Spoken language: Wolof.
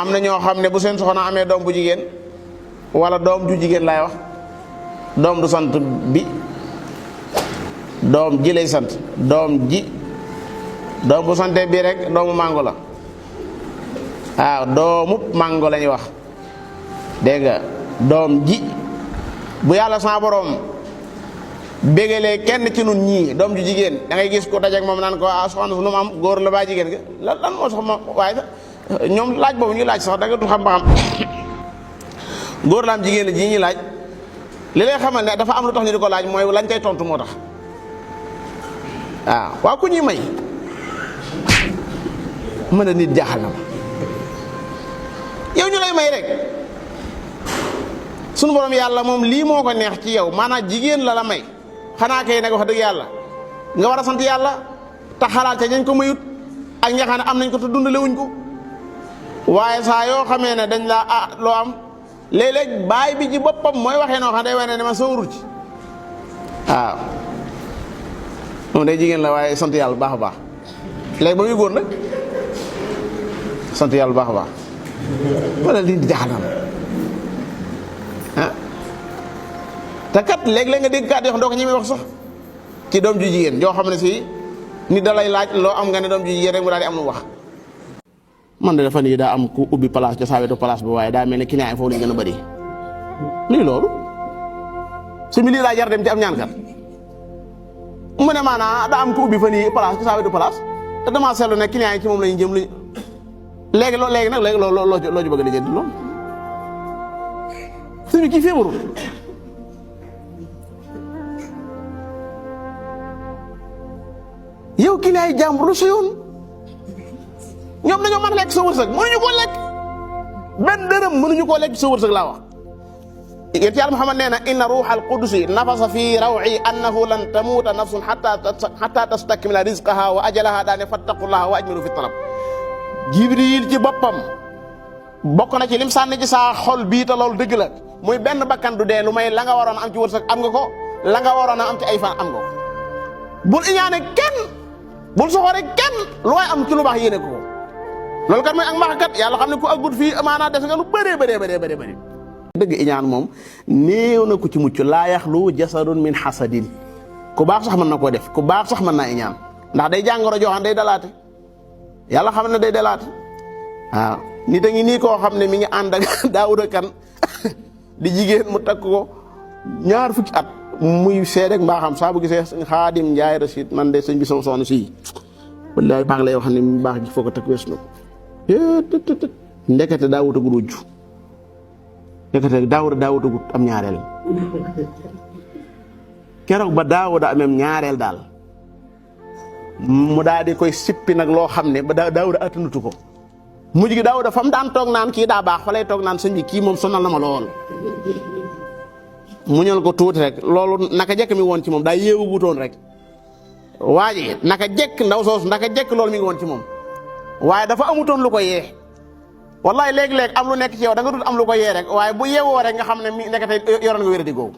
am na ñoo xam ne bu seen soxna amee doom bu jigéen wala doom ju jigéen laay wax doom du sant bi doom ji lay sant doom ji doom bu santee bii rek doomu mango la waaw doomu mango la ñuy wax dégg nga doom ji bu yàlla sa borom bégalee kenn ci nun ñii doom ju jigéen da ngay gis ko dajeek moom naan ko soxna su nu mu am góor la baa jigéen ga lan moo sax ma waaye ñoom laaj boobu ñu laaj sax da nga du xam ba xam góor la am jigéen la ji ñuy laaj li lay xamal ne dafa am lu tax ñu di ko laaj mooy lañ koy tontu moo tax waaw ku ñuy may mën a nit jaaxal na ma yow ñu lay may rek sunu borom yàlla moom lii moo ko neex ci yow maanaam jigéen la may xanaa kay nag wax dëgg yàlla nga war a sant yàlla te xalaat te ñañ ko mayut ak ña xam ne am nañ ko te dundale wuñ ko waaye saa yoo xamee ne dañ laa loo am léeg-léeg baay bi ci boppam mooy waxee noo xam day wane ne ma sawrul ci waaw moom day jigéen la waaye sant yàlla bu baax a baax léegi ba muy góor nag sant yàlla bu baax a baax wala lii di jaxanam te kat léeg-léeg nga dégg kat yoo xam doo ko ñemee wax sax ci doom ju jigéen joo xam ne si nit da lay laaj loo am nga ne doom ju jigéen rek mu daal di am lu wax. man de dafa nii daa am ku ubbi place ca saa wetu place bi waaye daa mel ne client yi foofu lañ gën a bëri lii loolu su mi lii daa jar dem ci am ñaankat mu ne maanaam daa am ku ubbi fa nii place ca saa wetu place te damaa seetlu ne client yi ci moom lañu jëm léegi nag loo ci bëgg a lijjanti loolu su mi kii feebarul yow client yi jàmbur lu sa yoon ñoom dañoo mën a lekk sa wërsëg mënuñu koo lekk benn dërëm mënuñu koo lekk sa wërsëg laa wax yéen yàlla Muhammad nee na inna ruuxal qudusi nafasa fii raw'i annahu lan tamuuta nafsun hatta tastakmila rizqaha wa ajalaha daane fattaqullaha wa ajmilu fi talab Jibril ci boppam bokk na ci lim sànni ci saa xol bii te loolu dëgg la muy benn bakkan du dee lu may la nga waroon am ci wërsëg am nga ko la nga waroon a am ci ay fan am nga ko bul iñaane kenn bul soxore kenn lu waay am ci lu baax yéene ko loolu kat mooy ak mbaax kat yàlla xam ne ku agut fii amaanaa des nga lu bëree dëgg iñaan moom néew na ku ci mucc laa yaxlu jasadun min hasadin ku baax sax mën na koo def ku baax sax mën naa iñaan ndax day jàngoro joo xam day dalaate yàlla xam ne day dalaate waaw nit a ngi nii koo xam ne mi ngi ànd ak Daawuda Kan di jigéen mu takk ko ñaar fukki at muy seede ak mbaaxam saa bu gisee Xaadim Njaay Rasiid man de sëñ bi sama soxna si wallaay baax lay wax ne mu baax gi foo ko takk wees na ko ndekete Daawuda gu rujj ndekete Daawuda gut am ñaareel keroog ba Daawuda amem ñaareel daal mu daal di koy sippi nag loo xam ne ba Daawuda attanatu ko mujj gi Daawuda fa mu daan toog naan kii daa baax fa lay toog naan sëñ bi kii moom sonal na ma lool mu ñëw ko tuuti rek loolu naka jekk mi woon ci moom daa yeewu wutoon rek waa ji naka jekk ndaw soosu naka jekk loolu mi ngi woon ci moom waaye dafa amutoon lu ko yee wallahi léeg-léeg am lu nekk ci yow da nga dut am lu ko yee rek waaye bu yeewoo rek nga xam ne mi nekk tey yoroon nga wér di googu